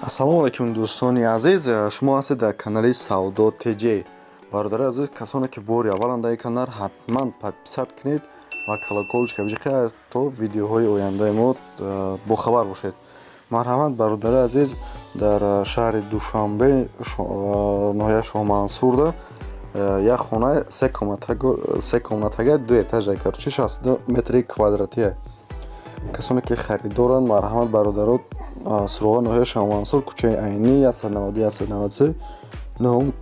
Ассалому алайкум, дӯстони азиз. Шумо ҳастед дар канали Савдо ТЖ. Бародари азиз, касоне ки бори авваланд дар ин канал, ҳатман подписать кунед ва колокольчика биҷиқед, то видеоҳои ояндаи мо бохабар бошед. Марҳамат, бародари азиз, дар шаҳри Душанбе, ноҳияи Шоҳмансурда як хона се комнатага, ду этажа, короче, 62 метри квадратия. Касоне ки харидоранд, марҳамат, бародаро, суроға: ноҳияи Шоҳмансур, кӯчаи Айнӣ, 190, 193, нуҳум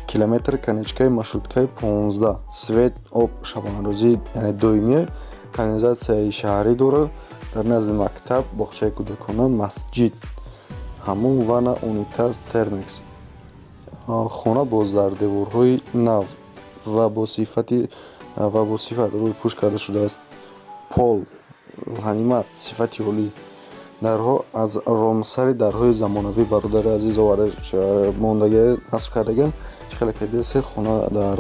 километр, конечкаи маршруткаи 15. Свет, об шабонарӯзӣ, яъне доимӣ, канализатсияи шаҳрӣ дорад. Дар назди мактаб, боғчаи кӯдакона, масҷид, ҳаммом, ванна, унитаз, термекс. Хона бо зардеворҳои нав ва бо сифат рӯйпӯш карда шудааст. Пол ламинат, сифати олӣ, дарҳо аз ромсари дарҳои замонавӣ, бародари азиз, оварда мондагӣ, насб кардагиам. Чӣ хеле ки дидед, хона дар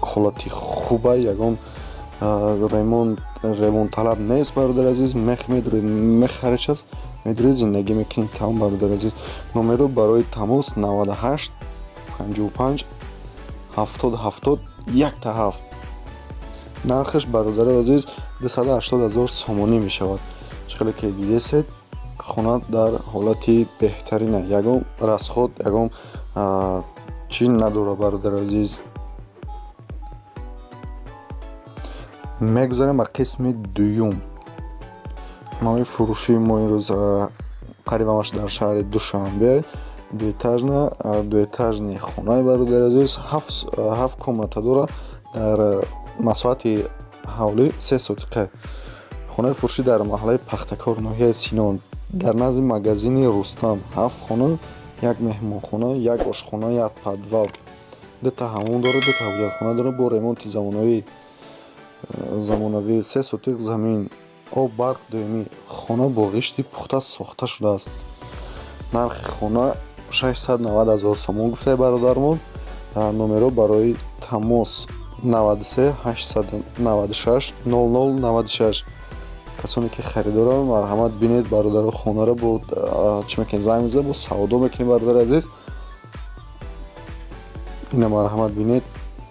ҳолати хуба, ягон ремонтталаб нест, бародари азиз. Медуред, мехаред, час медуред, зиндагӣ мекунед, тамом. Бародари азиз, номеро барои тамос 98 55 70 70 1 7. Нархаш, бародари азиз, 280 000 сомонӣ мешавад. Чӣ хеле ки дидесед, хона дар ҳолати беҳтарина, ягон расход, ягон чӣ надорад, бародари азиз. Мегузарем ба қисми дуюм. Хонаҳои фурӯшии мо имрӯз қариб ҳамаш дар шаҳри Душанбе. Дуэтажный хонаи, бародари азиз, ҳафт комната дорад, дар масоҳати ҳавлӣ 3 сотиқа. Хонаи фурӯшӣ дар маҳаллаи Пахтакор, ноҳияи Сино, дар назди магазини Рустам. Ҳафт хона, як меҳмонхона, як ошхона, як подвал, дута ҳаммом дорад, дута ҳоҷатхона дорад бо ремонти замонавӣ, 3 сотиқ замин, об, барқ доимӣ. Хона бо ғишти пухта сохта шудааст. Нархи хона 690 ҳазор сомон гуфтаи бародармон. Номеро барои тамос 93 896 00 96. Касоне ки харидоранд, марҳамат, бинед, бародаро, хонаро. Бо чӣ мекунем? Занг мезанем, бо савдо мекунем, бародари азиз. Ина, марҳамат, бинед.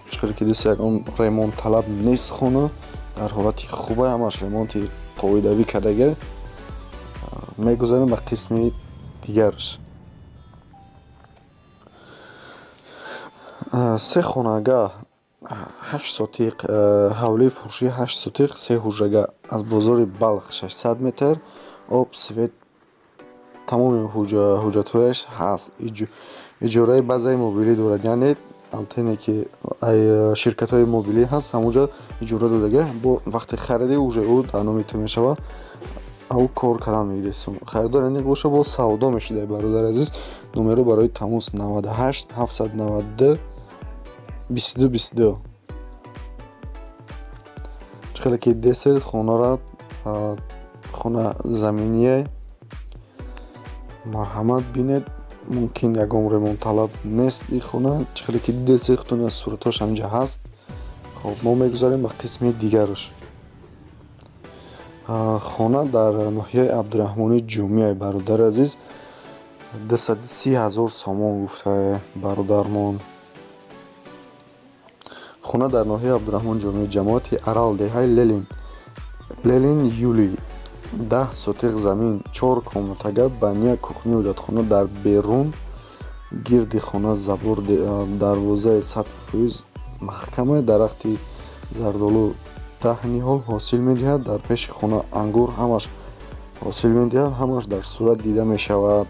Чӣ хеле ки дист, ягон ремонтталаб нест, хона дар ҳолати хуба, ҳамаш ремонти қоидавӣ кардага. Мегузарем ба қисми дигараш. Се хонага, 8 сотиқ, ҳавлии фурӯшӣ, 8 сотиқ, се ҳуҷрага, аз бозори Балх 600 метр, об, свет, тамоми ҳуҷҷатҳояш ҳаст. Иҷораи базаи мобилӣ дорад, яъне антенне ки ширкатҳои мобилӣ ҳаст, ҳамонҷо иҷора додага. Бо вақте харидӣ, уже ӯ дар номи ту мешавад, ав кор кардан мегирӣ. Харидор аниқ боша, бо савдо мешидай, бародари азиз. Номеро барои тамос 98 792 22 22. Чӣ хеле ки дидесед, хонара, хона заминие. Марҳамат, бинед, мумкин ягон ремонтталаб нест ин хона. Чӣ хеле ки дидесед худтон, аз суратҳош ҳаминҷа ҳаст. Хоб, мо мегузарем ба қисми дигараш. Хона дар ноҳияи Абдураҳмони Ҷомӣ, бародари азиз, 230 ҳазор сомон гуфта бародармон. Хона дар ноҳияи Абдураҳмон Ҷомӣ, ҷамоати Арал, деҳаи Ленин, Ленин Юли, 10 сотиқ замин, чор комнатага, баня, кухня, ҳоҷатхона дар берун, гирди хона забор, дарвозаи 100% маҳкама. Дарахти зардолу 10 ниҳол ҳосил медиҳад, дар пеши хона ангур ҳамаш ҳосил медиҳад, ҳамаш дар сурат дида мешавад.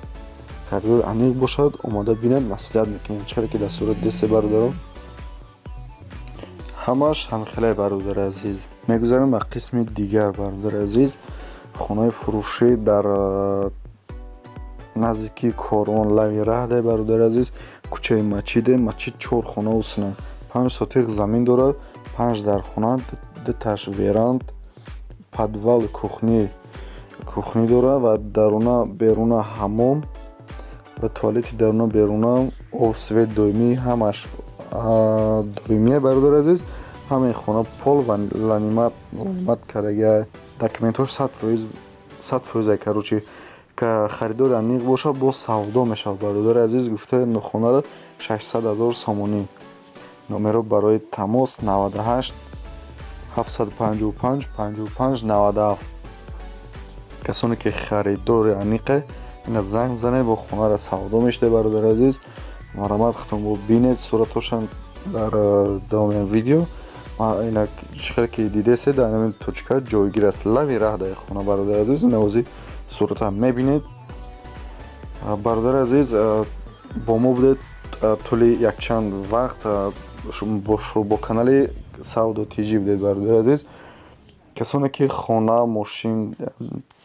Харидори аниқ бошад, омода бинад, маслиҳат мекунем. Чӣ хеле ки дар сурат дидесе, бародарон, ҳамаш ҳамхеле, бародари азиз. Мегузарем ба қисми дигар, бародари азиз. Хонаи фурӯшӣ дар наздикии Корвон, лави раҳде, бародари азиз, кӯчаи Мачиде, Мачид чор хона усна, 5 сотиқ замин дорад, панҷ дархона, дуташ веранд, подвал, кухня дорад ва даруна беруна ҳаммом ва туалети даруна беруна, об, свет доимӣ, ҳамаш доимие, бародари азиз. Ҳамаи хона пол ва ламинат кардагиа. Документҳош 100%, 100%. Короче. Харидори аниқ бошад, боз савдо мешавад, бародари азиз. Гуфта, хонаро 600 ҳазор сомонӣ. Номеро барои тамос 98 755 55 97. Касоне ки харидори аниқе, ина занг занед, бо хонаро савдо мешуда, бародари азиз. Марҳамат, худтон бинед суратҳошам дар давоми видео. Ина, чӣ хеле ки дидесед, дар ҳамин точка ҷойгир аст, лаби раҳ дар хона, бародари азиз. Навози суратам мебинед, бародари азиз. Бо мо будед тӯли якчанд вақт, бо канали Савдо ТЖ будед, бародари азиз. Касоне ки хона, мошин,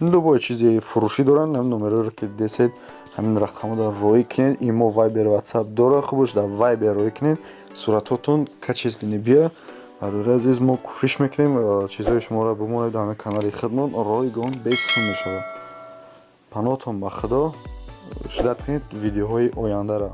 любой чизи фурӯшӣ доранд, ҳамин номероро ки дидесед, ҳамин рақамҳоро роҳӣ кунед. Имо, Вайбер, Ватсап дора. Хубаш дар Вайбер роҳӣ кунед, суратҳотон качественный бия, бародари азиз. Мо кӯшиш мекунем, чизҳои шуморо бимонед дар ҳамин канали худмон, ройгон, бесум мешавад. Паноҳтон ба Худо, ждать кунед видеоҳои ояндаро.